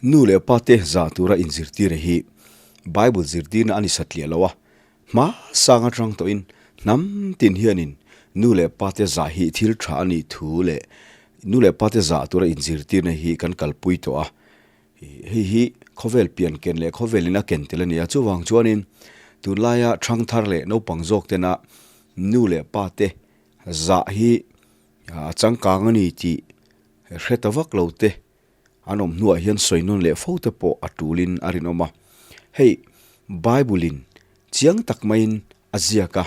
Nu leh pa te zah tura inzirtir hi Bible zirtirna a ni satliah lo a, hma sang atang tawhin hnam tin hianin nu leh pa te zah hi thil tha a nih thu leh nu leh pa te zah tura inzirtirna hi kan kalpui tawh a. Hei hi khawvel pian ken leh khawvel in a ken tel a ni a, chuvang chuanin tunlaia thangthar leh naupang zawk tena nu leh pa te zah hi a changkang a ni tih hre ta vak lo te an awm hnuah hian sawi nawn leh fo te pawh a tulin a rinawm a. Hei Bible in chiang tak maiin a ziak a,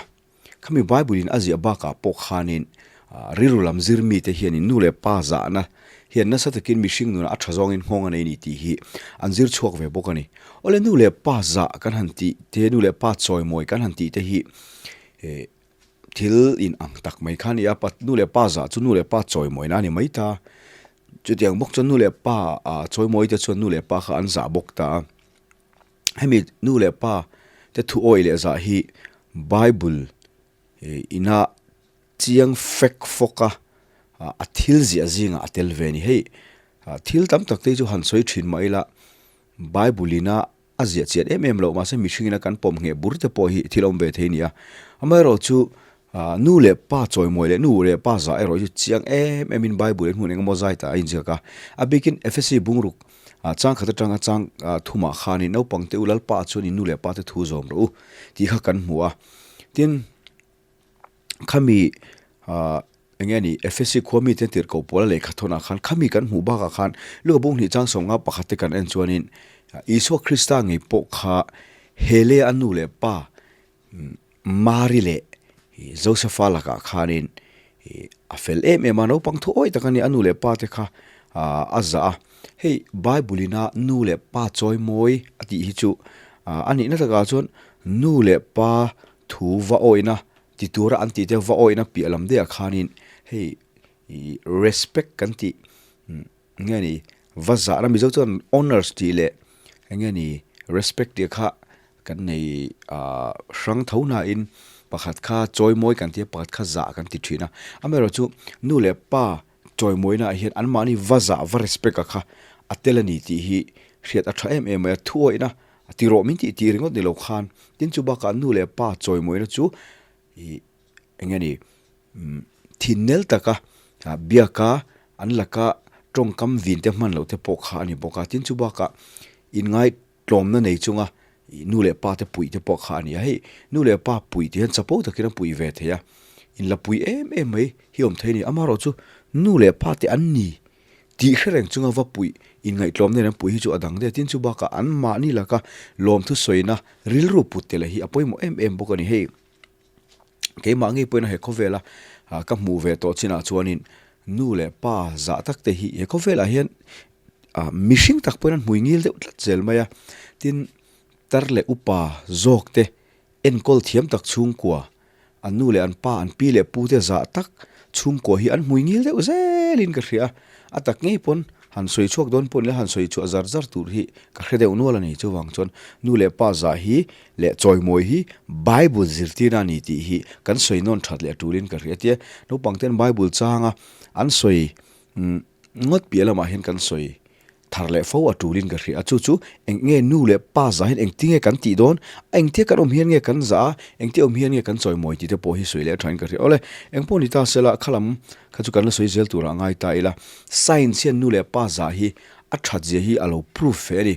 Khami Bible in a ziah bakah pawh khanin rilru lam zir mite hianin nu leh pa zahna hian nasa takin mihring nunah a tha zawngin nghawng a nei ni tih hi an zir chhuak ve bawk a ni. Awle nu leh pa zah kan han tih te, nu leh pa chawimawi kan han tih te hi thil in ang tak mai kha a ni a, nu leh pa zah chu nu leh pa chawimawina a ni mai ta. Chutiang bawk chuan nu leh pa chawimawi te chuan nu leh pa kha an zah bawk ta a. Hemi nu leh pa te thu awih leh zah hi Bible ina chiang fek fawk a, a thil ziah zingah a tel ve a ni. Hei thil tam tak te hi chu han sawi thin mah ila Bible ina a ziah chian em em loh mahse mihring ina kan pawm ngheh bur te pawh hi thil awm ve thei a ni a. Amaherawhchu nu leh pa chawimawi leh nu leh pa zah erawh hi chu chiang em em in Bible in hmun engemaw zai tah a inziak a. A bikin Efesi bungruk chang khat atanga chang thumah khanin naupang te u Lalpa chuan in nu leh pa te thu zawm rawh u tih kha kan hmu a. Tin, khami enge ni Efesi khua mite tirhkoh pawl a lehkha thawnah khan khami kan hmuh bakah khan Luka bung hnih chang sawmnga pakhat te kan en chuanin Isua Krista ngei pawh kha he leh a nu leh pa Mari leh Josefa lakah khanin a fel em em a, naupang thu awih tak a ni, a nu leh pa te kha a zah a. Hei Bible ina nu leh pa chawi mawi a tih hi chu a nihna takah chuan nu leh pa thu va awihna ti tura an tih te va awihna piah lam daihah khanin hei respect kan tih nge ni va zahna Mizo chuan honours tih leh eng nge ni respect tih kha kan nei ah hrang tho hnain pakhat kha chawimawi kan ti a pakhat kha zah kan ti thin a amaherawhchu nu leh pa chawimawina ah hian anmahni va zah va respect a kha a tel a ni tih hi hriat a tha em em mai a thu awihna ti rawh min tih tih ringawt ni lo khan tin chu bakah nu leh pa chawimawina chu ih eng nge ni Thinnel taka biaka an laka tawngkam vin te hman loh te pawh kha a ni bawk a, tin chu bakah inngaihtlawmna nei chunga nu leh pa te puih te pawh kha a ni a, hei nu leh pa puih tih hian chapo takin a puih ve thei a, inla pui em em mai hi awm thei a ni, amaherawh chu nu leh pa te an ni tih hre reng chunga va puih inngaihtlawmna in an puih hi chu a dang daih a, tin chu bakah an mahni laka lawmthu sawina rilru put te leh hi a pawimawh em em bawk a ni, hei. Keimah ngei pawhin he khawvela ka hmuh ve tawh chinah chuanin nu leh pa zah tak te hi he khawvelah hian mihring tak pawhin an hmui ngil deuh tlat zel mai a. Tin, tar leh upa zawk te enkawl thiam tak chhungkua, an nu leh an pa, an pi leh pu te zah tak chhungkua hi an hmui ngil deuh zelin ka hria a. A tak ngei pawn Han sawi chhuak dawn pawh nila han sawi chhuah zar zar tur hi ka hre deuh nual a ni. Chuvang chuan nu leh pa zah hi leh chawimawi hi Bible zirtirna a ni tih hi kan sawi nawn that leh a tulin ka hria tia naupang ten Bible changa an sawi ngawt piah lamah hian kan sawi thar leh fo a tulin ka hria a. Chu chu eng nge nu leh pa zah hian engtinge kan tih dawn, engtia kan awm hian nge kan zah a, engtia awm hian nge kan chawimawi tih te pawh hi sawi leh a thain ka hria. Awle, eng pawh ni ta sela khalam Kha chu kan la sawi zel turah ngai ta ila, science hian nu leh pa zah hi a that zia hi a lo proof fe a ni.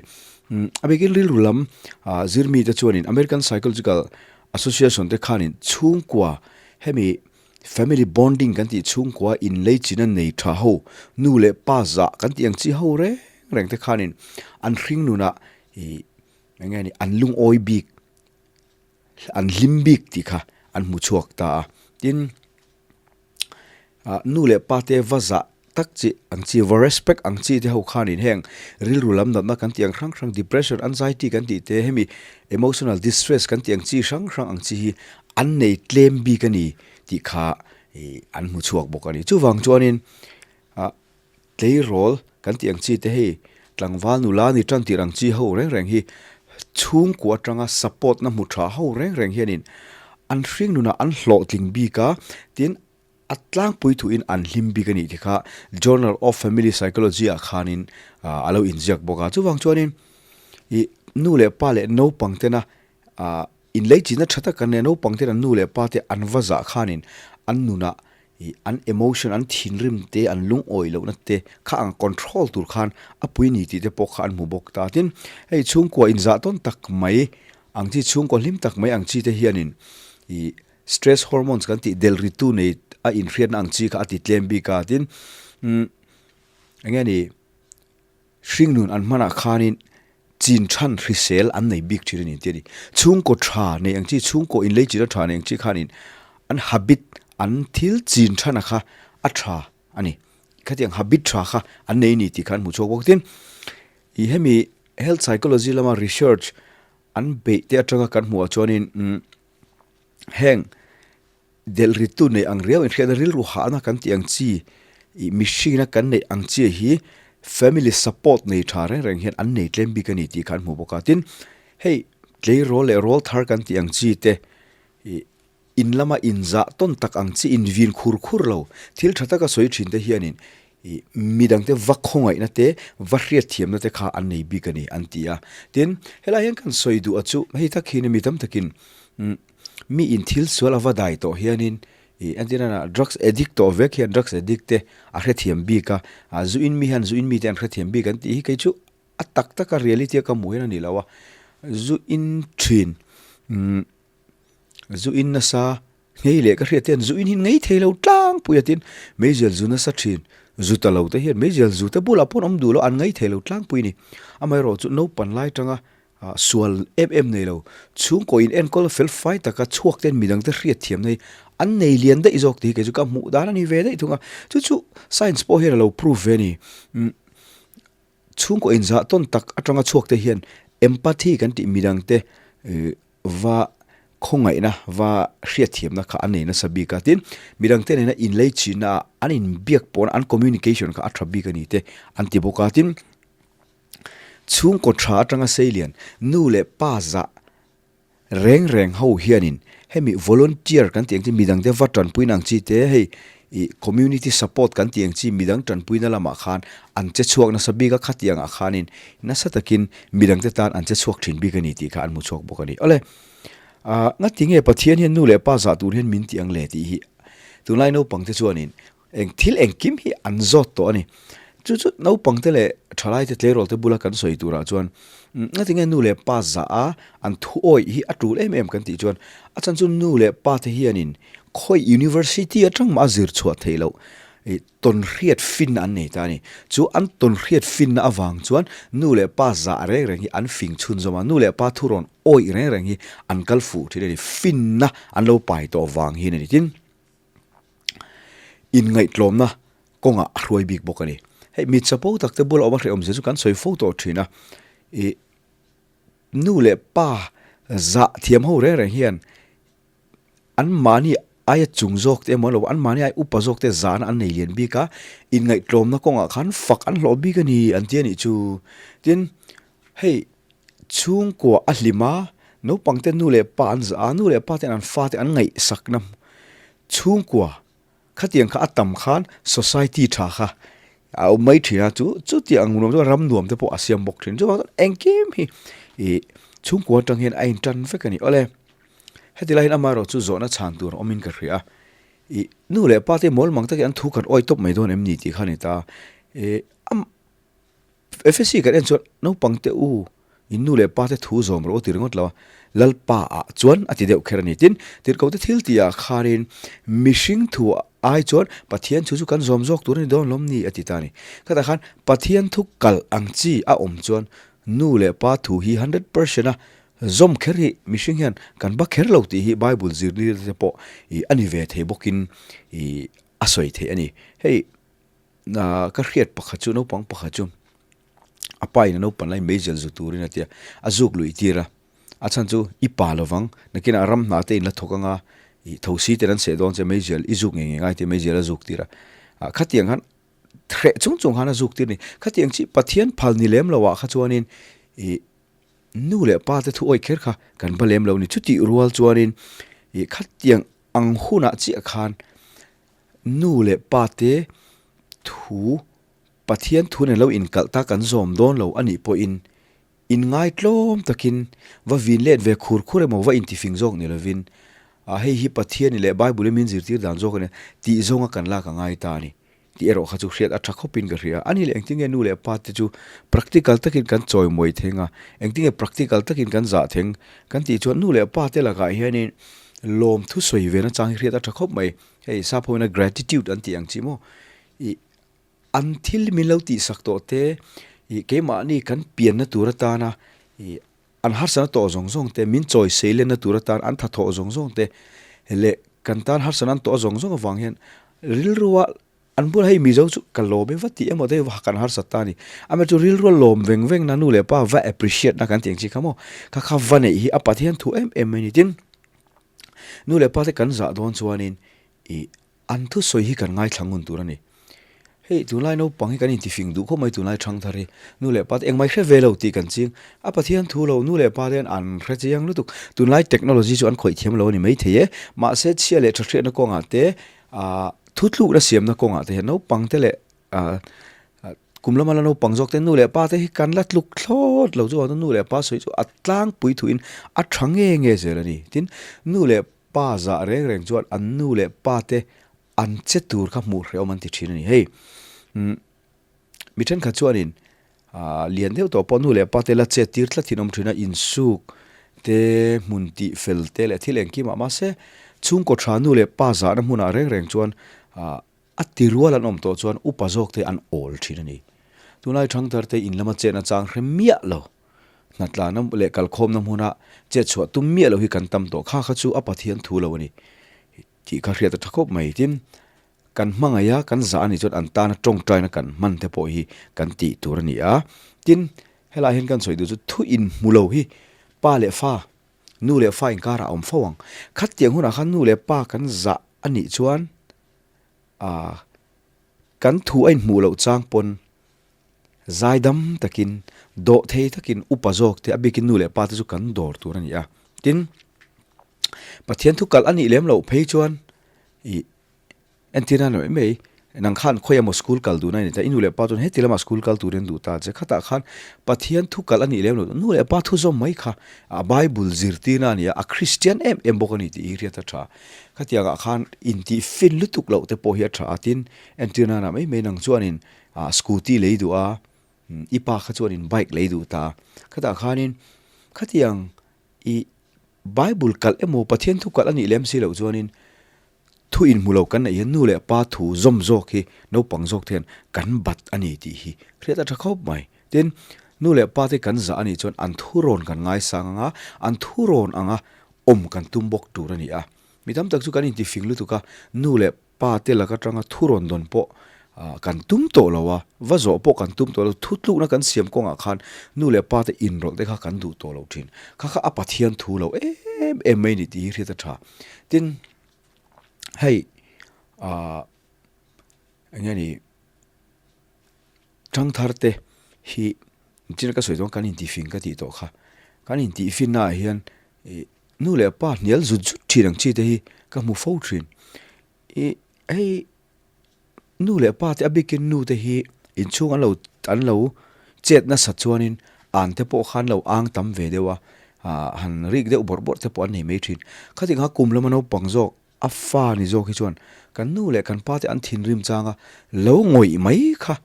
A bikin rilru lam zirmi te chuanin American Psychological Association te khanin chhungkua hemi family bonding kan tih chhungkua inleichina nei tha ho nu leh pa zah kan tih ang chi ho reng reng te khanin an hring nunah ih eng nge ni an lungawi bik an hlim bik tih kha an hmu chhuak ta a. Tin. Nu leh pa te va zah tak chi ang chi, va respect ang chi te ho khanin heng rilru lam natna kan tih ang hrang hrang depression, anxiety kan tih te hemi emotional distress kan tih ang chi hrang hrang ang chi hi an nei tlem bik a ni tih kha an hmu chhuak bawk a ni. Chuvang chuanin tleirawl kan tih ang chi te hei tlangval nula ni tan tir ang chi ho reng reng hi chhungkua atanga support na hmu tha ho reng reng hianin an hring nunah an hlawhtling bik a, tin. A tlangpui thuin an hlim bik a nih ti kha Journal of Family Psychology ah khanin a lo inziak bawk a. Chuvang chuanin ih nu leh pa leh naupang tena inlei chinna tha tak an nei a, naupang ten an nu leh pa te an va zah khanin an nunah ih an emotion, an thinrim te, an lungawi lohna te kha ang control tur khan a pui ni tih te pawh kha an hmu bawk ta. Tin, hei chhungkua inzah tawn tak mai ang chi, chhungkua hlim tak mai ang chi te hianin ih Stress hormones kan tih del ritu nei a inhriatna ang chi kha a ti tlem bik a, tin umm eng nge ni hringnun an hmanah khanin chin than hrisel an nei bik thin a ni tih a ni. Chhungkaw tha nei ang chi, chhungkaw inlei china tha nei ang chi khanin an habit, an thil chin thana kha a tha a ni. Khatiang habit tha kha an nei a ni tih kha an hmu chhuak bawk. Tin, ih hemi health psychology lama research an beih te atanga kan hmuhah chuanin umm Heng delh rittu neih ang riau inhriatna rilru hahna kan tih ang chi ih mihringina kan neih ang chi hi family support nei tha reng reng hian an nei tlem bik a ni tih kha an hmu bawk a. Tin, hei tleirawl leh rawl thar kan tih ang chi te ih in lama inzah tawn tak ang chi invin khur khur lo thil tha taka sawi thin te hianin Ih, midangte va khawngaihna te, va hriatthiamna te kha an nei bik a ni, an ti a. Tin, helai hian kan sawi duh a chu, hei tak hi mi tam takin mi in thil sual a va dai tawh hianin, ih, entirna ah drugs addict tawh vek hian drugs addict te a hrethiam bik a, ah zu in mi hian zu in mite an hrethiam bik an tih hi kei chu a tak taka reality a ka hmuh hian a ni lo a, zu in thin, umm, zu in nasa Nghei leh ka hriat hian zu in hi ngei thei lo tlangpui a tin meizial zu nasa thin zu ta lo te hian meizial zu te bulah pawh an awm duh lo an ngei thei lo tlangpui a ni. Amaherawh chu naupan lai tanga sual em em nei lo chhungkaw in enkawl fel fai taka chhuak ten midang te hriat thiam na hi an nei lian daih zawk tih hi kei chu ka hmuh dan a ni ve daih thung a chu chu science pawh hian a lo prove ve a ni. Chhungkaw inzah tawn tak atanga chhuak te hian empathy kan tih midang te va khawngaihna, va hriatthiamna kha an nei nasa bik a. Tin, midangte nena inlei chinna ah an inbiak pawhna, an communication kha a tha bik a ni te an ti bawk a. Tin, chhungkaw tha atanga seilian nu leh pa zah reng reng ho hianin hemi volunteer kan tih ang chi midangte va tanpuina ang chi te hei ih community support kan tih ang chi midang tanpuina lamah khan an che chhuak nasa bik a khatiang ah khanin nasa takin midangte tan an che chhuak thin bik a ni tih kha an hmu chhuak bawk a ni. Awle ah ngati nge Pathian hian nu leh pa zah tur hian min tih ang le tih hi tunlai naupang te chuanin Eng thil engkim hi an zawt tawh a ni. Chu chu naupangte leh thalaite tleirawl te bula kan sawi turah chuan ngatinge nu leh pa zah a an thu awih hi a tul em em kan tih chuan a chhan chu nu leh pa te hianin khawi university atang mah a zir chhuah theih loh ih tawnhriat finna an nei ta a ni. Chu an tawnhriat finna avang chuan nu leh pa zah reng reng hi an fing chhunzawm a, nu leh pa thu rawn awih reng reng hi an kal fuh thin a ni. Finna an lo pai tawh vang hian a ni. Tin. Inngaihtlawmna kawngah a hruai bik bawk a ni. Hei mi chapo tak te bula awm a hrehawm zia chu kan sawi fo tawh thin a, ih nu leh pa zah thiam ho reng reng hian an mahni aia chung zawk te emaw an mahni aia upa zawk te zahna an nei lian bik a, inngaihtlawmna kawngah khan fak an hlawh bik a ni an ti a nih chu. Tin, hei chhungkua a hlim a, naupang te nu leh pa an zah a, nu leh pa ten an fate an ngaihsakna Chhungkua, khatiang kha a tam khan society tha kha a awm mai thin a, chu chutiang ang nuam chuan ram nuam te pawh a siam bawk thin. Chuvang chuan engkim hi ih chhungkua atang hian a intan vek a ni. Awle, heti lai hian amaherawh chu zawhna chhan tur a awmin ka hria a, ih nu leh pa te mawl mang takin an thu khat awi tawp mai dawn em ni tih kha a ni ta. Ih a FSC kan en chuan naupang te u in nu leh pa te thu zawm rawh u ti ringawt lo a, Lalpa ah chuan a ti deuh kher a ni. Tin, tirhkoh te thil tih ah khanin mihring thu ai chuan Pathian thu chu kan zawm zawk tur a ni dawn lawm ni a ti ta a ni. Khatah khan Pathian thu kalh ang chi a awm chuan nu leh pa thu hi 100% a zawm kher hi mihring hian kan ba kher lo tih hi Bible zirlirte te pawh ih a ni ve thei bawkin ih a sawi theih a ni. Hei. Ka hriat pakhat chu naupang pakhat chu a pa in a naupang lai meizial zu turin a ti a, a zuk luih tir a, a chhan chu i pa lovang nakinah ram hna te in la thawk anga ih thosi ten an seh dawn che meizial i zuk ngei ngei ngai tia meizial a zuk tir a, ah khatiang khan hreh chung chung khan a zuk tir a ni, khatiang chi Pathian phal ni lem lo ah kha chuanin ih nu leh pa te thu awih kher kha kan va lem lo a ni, chutih rual chuanin ih khatiang ang hunah chiah khan. nu leh pa te thu Pathian thu nen lo inkalh ta kan zawm dawn lo a nih pawhin Inngaitlawm takin va vin let ve khur khur emaw va intifing zawk ni lovin, Ah hei hi Pathiani leh Bible-in min zirtir dan zawk a nia tih zawnga kan lak a ngai ta a ni tih erawh kha chu hriat a tha khawpin ka hria. A ni leh engtinge nu leh pa te chu practical takin kan chawimawi theng a, engtinge practical takin kan zah theng kan tih chuan nu leh pa te lakah hianin lawmthu sawi ve nachang hi hriat a tha khawp mai. Hei sap hoina gratitude an tih ang chi maw? Ih. An thil min lo tihsak tawh te, ih keimahni kan pianna tur atana ih an harsana tawh zawng zawng te, min chawi seilenna tur atan an tha thawh zawng zawng te leh kan tan harsana an tawh zawng zawng avang hian rilrua an bulah hei Mizo chu ka lawm e va tih emaw te kan harsat ta a ni. Amaherawhchu chu rilrua lawm veng veng na nu leh pa va appreciate na kan tih ang chi kha maw kha kha va neih hi a Pathian thu em em mai a ni. Tin, nu leh pa te kan zah dawn chuanin ih An thusawi hi kan ngaithla ngun tur a ni. Hei tunlai naupang hi kan intifing duh khawp mai tunlai thang thar hi. Nu leh pa te engmai hre ve lo tih kan ching. A Pathian thu lo nu leh pa te hian an hre chiang lutuk. Tunlai technology chu an khawih thiam lo a ni maithei e. Mahse chhia leh tha hriatna kawngah te ah thutlukna siamna kawngah te hian naupang te leh ah kum lama la naupang zawk te nu leh pa te hi kan la tluk thlawt lo chu nu leh pa sawi chu a tlangpui thuin a tha nge nge zel a ni. Tin nu leh Pa zah reng reng chuan an nu leh pa te an che tur kha hmuh hrehawm an ti thin a ni. Hei, umm, mi thenkhat chuanin ah lian deuh tawh pawh nu leh pa te la chet tir tlat thin awm thin a, insuk te, hmun tih fel te leh thil engkim ah mahse chhungkaw tha nu leh pa zahna hmunah reng reng chuan ah a ti rual an awm tawh chuan upa zawk te an awl thin a ni. Tunlai thangthar te in lama chetna chang hre miah lo. Hnatlana leh kalkhawmna hmuna chet chhuah tum miah lo hi kan tam tawh. Kha kha chu a Pathian thu lo a ni tih kha hriat a tha khawp mai. Tin, kan hmangaih a, kan zah a nih chuan an tana tawngtaina kan hman te pawh hi kan tih tur a ni a. Tin, helaiah hian kan sawi duh chu thu inhmu lo hi pa leh fa, nu leh fa inkarah a awm fo ang. Khatiang hunah khan nu leh pa kan zah a nih chuan aah kan thu a inhmuh loh chang pawn Zaidam takin, dawh thei takin upa zawk te, a bikin nu leh pa te chu kan dawr tur a ni a. Tin, Pathian thu kalh a nih lem loh phei chuan ih entir nan mai mai, nang khan khawi emaw school kal duhna i ni ta, i nu leh pa chuan heti lamah school kal turin an duh ta che. Khatah khan Pathian thu kalh a nih lem loh, nu leh pa thu zawm mai kha a Bible zirtirna a ni a, a Kristian em em bawk a ni tih hi hriat a tha. Khatiangah khan intih fin lutuk loh te pawh hi a tha a, tin, entir nana mai mai nang chuanin Ah scooty lei duh a, i pa kha chuanin bike lei duh ta. Khatah khanin khatiang i Bible kalh emaw Pathian thu kalh a nih lem si loh chuanin thu inhmu lo kan neih hian nu leh pa thu zawm zawk hi naupang zawk te hian kan bat a ni tih hi hriat a tha khawp mai. Tin, nu leh pa te kan zah a nih chuan an thurawn kan ngaisang ang a, an thurawn anga awm kan tum bawk tur a ni a. Mi tam tak chu kan intifing lutuk a, nu leh Pa te lak atanga thu rawn dawn pawh kan tum tawh lo a, va zawh pawh kan tum tawh lo, thu tlukna kan siam kawngah khan nu leh pa te inrawlh te kha kan duh tawh lo thin. Kha kha a Pathian thu lo em em mai ni tih hi hriat a tha. Tin, hei ah eng nge ni Thangthar te hi chin ka sawi dawn kan intihfing ka tih tawh kha. Kan intihfinna ah hian ih nu leh pa hnial zut zut thin ang chi te hi ka hmu fo thin. Ih hei nu leh pa te a bikin nu te hi inchhung an lo an lo chet nasat chuanin an te pawh khan lo ang tam ve deuh a ah han rik deuh bawrh bawrh te pawh an nei mai thin. Khatin kha kum lama naupang zawk A fa ni zawk hi chuan kan nu leh kan pa te an thinrim changa lo ngawih mai kha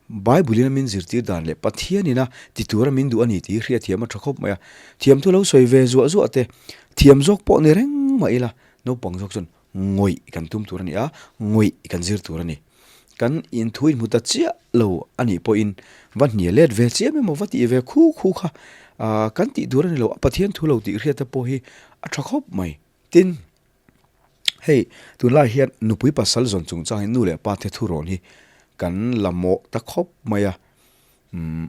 Bible in a min zirtir dan leh Pathian in a ti tur a min duh a ni tih hi hriatthiam a tha khawp mai a. Thiam thu lo sawi ve zuah zuah te, thiam zawk pawh ni reng mah ila naupang zawk chuan ngawih kan tum tur a ni a, ngawih kan zir tur a ni. Kan inthu inhmu ta chiah lo a nih pawhin va hnial let ve chiam emaw va tih ve khu khu kha kan tih tur a ni lo a, Pathian thu lo tih hriat te pawh hi a tha khawp mai. Tin, hei tunlai hian nupui pasal zawn chungchang hi nu leh pa te thurawn hi kan la mawh ta khawp mai a, umm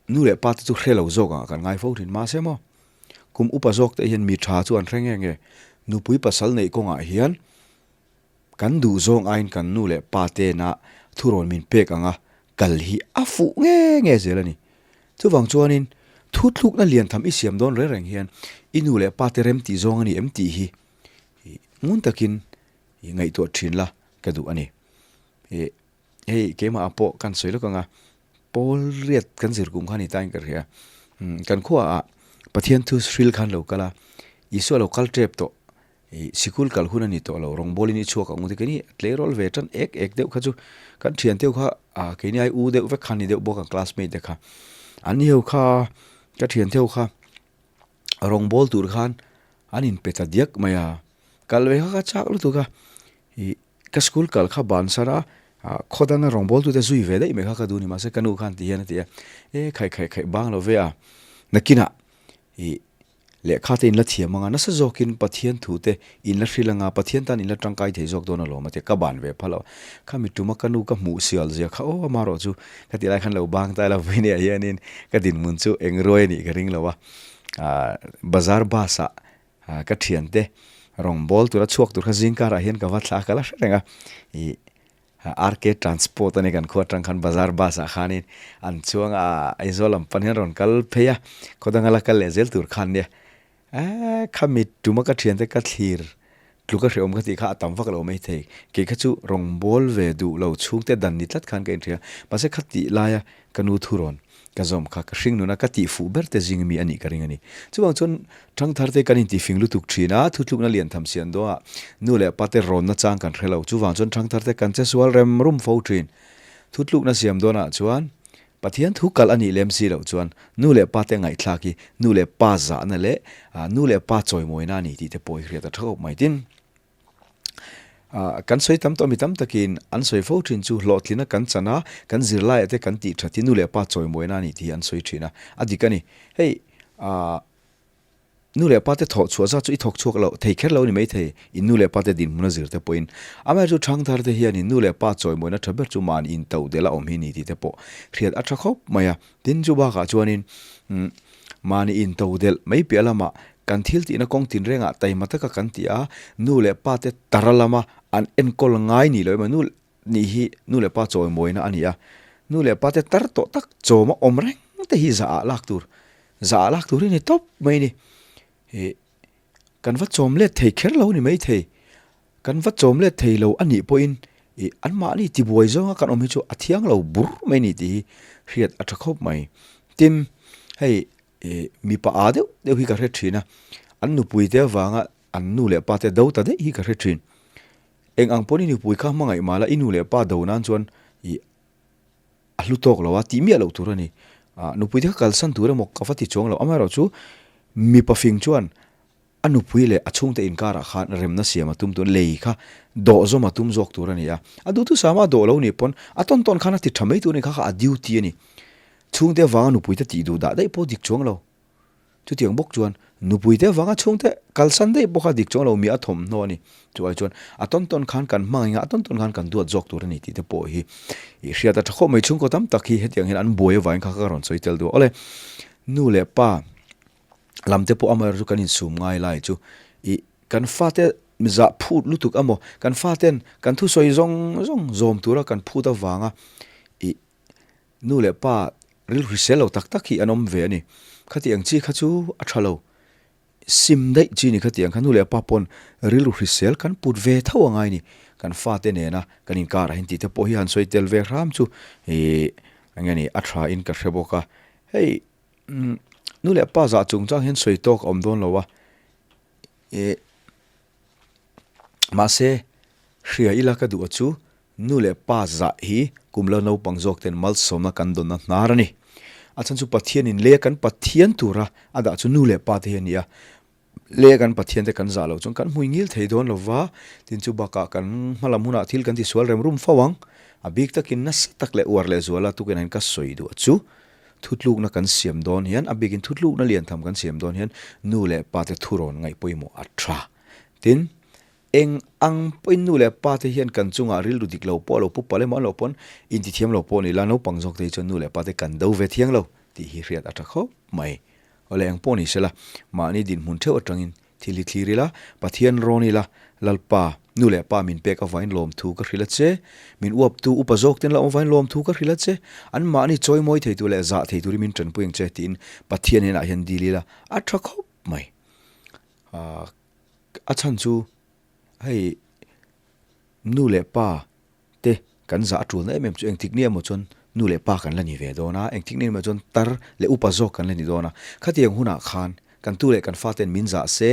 nu leh pa te chu hre lo zawk ang ah kan ngai fo thin. Mahse maw, kum upa zawk te hian mi tha chu an hre nge nge, nupui pasal neih kawngah hian Kan duh zawng aiin kan nu leh pa tena thurawn min pek anga kal hi a fuh nge nge zel a ni. Chuvang chuanin thuthlukna lian tham i siam dawn reng reng hian i nu leh pa te rem tih zawng a ni em tih hi ngun takin i ngaihtuah thin la. ka duh a ni. Ih hei keimah ah pawh kan sawi lawk ang a, pawl riat kan zir kum kha ni tain ka hria. Kan khua ah Pathian thu hril khan lo kal a, Isua lo kal tep tawh Ih sikul kal hun a ni tawh lo, rawngbawlin i chhuak ang u ti keini tleirawl ve tan ek ek deuh kha chu kan thian deuh kha ah keini ai u deuh vek kha ni deuh bawk ang classmate te kha. An ni ho kha ka thian deuh kha rawngbâwl tur khan an inpe ta diak mai a, kal ve kha ka chak lutuk a, ih ka school kal kha ban sar a ah khaw danga rawngbâwl tute zui ve daih mai kha ka duh a ni mahse ka nu khan ti hian a ti a, e khai khai khai bang lo ve a nakinah ih Lehkha te in la thiam anga nasa zawkin Pathian thu te in la hril anga Pathian tan in la tangkai thei zawk dawn alawm a ti a, ka ban ve phal lo. Kha mi tuma ka nu ka hmuh sial zia kha aw ama erawh chu ka tih lai khan lo bang ta ila vawiin ah hianin ka dinhmun chu eng ruai a nih ka ring lo a. Ahh bazar bus ah ka thiante rawngbâwl tura chhuak tur kha zingkarah hian ka va thla a, ka la hre reng a. Ih RK Transport a ni kan khua atang khan bazar bus ah khanin an chuang a Aizawl lam pan hian rawn kal phei a khaw danga la kal leh zel tur khan nia eee khami tuma ka thiante ka thlir tluk a hrehawm ka tih kha a tam vak lo mai thei kei kha chu rawngbâwl ve duh lo chhungte dan ni tlat khan ka inhria mahse kha tih laia ka nu thu rawn Ka zawm kha ka hring nuna ka tih fuh ber te zing mi a nih ka ring a ni. Chuvang chuan thangthar te kan intifing lutuk thin a, thutlukna lian tham sian dawnah nu leh pa te rawnna chang kan hre lo. Chuvang chuan thangthar te kan che sual rem rum fo thin. Thutlukna siam dawnah chuan Pathian thu kalh a nih lem si loh chuan nu leh pa te ngaihthlak hi nu leh pa zahna leh nu leh pa chawimawina a ni tih te pawh hi hriat a tha khawp mai. Tin. Kan sawi tam tawh mi tam takin an sawi fo thin chu hlawhtlina kan chan a, kan zirlaiah te kan tih that hi nu leh pa chawimawina a ni tih hi an sawi thin a, a dik a ni. Hei nu leh pa te thawh chhuah zat chu i thawk chhuak loh thei kher lo a ni maithei, in nu leh pa te dinhmun a zir te pawhin. Amaherawhchu thangthar te hianin nu leh pa chawimawina tha ber chu mahni intoh delh a awm hi ni tih te pawh hriat a tha khawp mai a. Tin chu bakah chuanin mahni intodelh mai piah lamah kan thil tihna kawng tinrengah taima taka kan ti a, nu leh pa te tara lama an enkawl ngai ni lo emaw nu nih hi nu leh pa chawimawina a ni a, nu leh pa te tar tawh tak chawma awm reng te hi zah ah lak tur, zah ah lak tur hi ni tawp mai a ni. Ih kan va chawm let thei kher lo a ni maithei, kan va chawm let thei lo a nih pawhin ih anmahni tibuai zawnga kan awm hi chu a thiang lo bur mai a ni tih hi hriat a tha khawp mai. Tin, hei ih mipa a deuh deuh hi ka hre thin a, an nupui te avanga an nu leh pa te do ta daih hi ka hre thin. Eng ang pawhin i nupui kha hmangaih mah la i nu leh pa do nan chuan ih a hlu tawk lo a, tih miah loh tur a ni. Ah nupui te kha kalsan tur emaw ka va ti chuang lo, amaherawhchu mipa fing chuan a nupui leh a chhungte inkarah khan remna siam a tum tur, lei kha dawh zawm a tum zawk tur a ni a. A duhthusama a dawh lo nih pawn a tawn tawn khan a ti tha mai tur a ni kha kha a duty a ni. Chhungte avanga nupui te tih duh dah daih pawh dik chuang lo. Chutiang bawk chuan nupuite avanga chhungte kalsan daih bawk a dik chuang lo mi a thawmhnaw a ni. Chu ai chuan a tawn tawn khan kan hmangaih a, a tawn tawn khan kan duat zawk tur a ni tih te pawh hi i hriat a tha khawp mai. Chhungkaw tam tak hi hetiang hian an buai avangin kha ka rawn sawi tel duh a. Awle, nu leh pa lam te pawh amaherawhchu kan insum ngai lai chu i kan fate zah phut lutuk amaw kan faten kan thusawi zawng zawng zawm tura kan phut avanga i Nu leh pa rilru hrisel lo tak tak hi an awm ve a ni. Khati ang chi kha chu a tha lo. Sim daih chi ni khati ang kha nu leh pa pawn rilru hrisel kan put ve tho a ngai ni. Kan fate nena kan inkarah hian tih te pawh hi han sawi tel ve hram chu ih eng nge ni a tha in ka hre bawk a. Hei nu leh pa zah chungchang hian sawi tawk a awm dawn lo a. Ih mahse hria ila ka duh a chu Nu leh pa zah hi kum lo naupang zawk ten malsawmna kan dawnna hnar a ni. A chhan chu Pathianin lei a kan Pathian tura a dah chu nu leh pa te hi a ni a. Lei a kan Pathian te kan zah loh chuan kan hmui ngil thei dawn lo va, tin chu bakah kan hma lam hunah thil kan tisual rem rum fo ang. A bik takin nasa tak leh uar leh zuala tukin an ka sawi duh a chu thutlukna kan siam dawn hian a bikin thutlukna lian tham kan siam dawn hian nu leh pa te thurawn ngaih pawimawh a tha. Tin, Eng ang pawhin nu leh pa te hian kan chungah rilru dik lo pawh lo pu palh emaw an lo pawn intithiam lo pawh ni la, naupang zawk te hi chuan nu leh pa te kan do ve thiang lo tih hi hriat a tha khawp mai. Awle eng pawh ni sela, mahni dinhmun theuh atangin thil hi thlir ila, Pathian rawn ila, Lalpa, nu leh pa min pek avain lawmthu ka hrilh a che, min uaptu upa zawk ten la awm avain lawmthu ka hrilh a che, an mahni chawimawi thei tur leh zah thei turin min tanpui ang che tiin Pathian hnenah hian dil ila a tha khawp mai. A chhan chu hei Nu leh pa te kan zah a tulna em em chu engtik ni emaw chuan nu leh pa kan la ni ve dawn a, engtik ni emaw chuan tar leh upa zawk kan la ni dawn a. Khatiang hunah khan kan tu leh kan faten min zah se,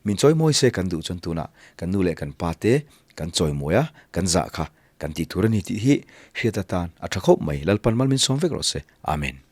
min chawimawi se kan duh chuan tunah kan nu leh kan pa te kan chawimawi a, kan zah kha kan tih tur a ni tih hi hriat atan a tha khawp mai. Lalpan mal min sawm vek rawh se. Amen.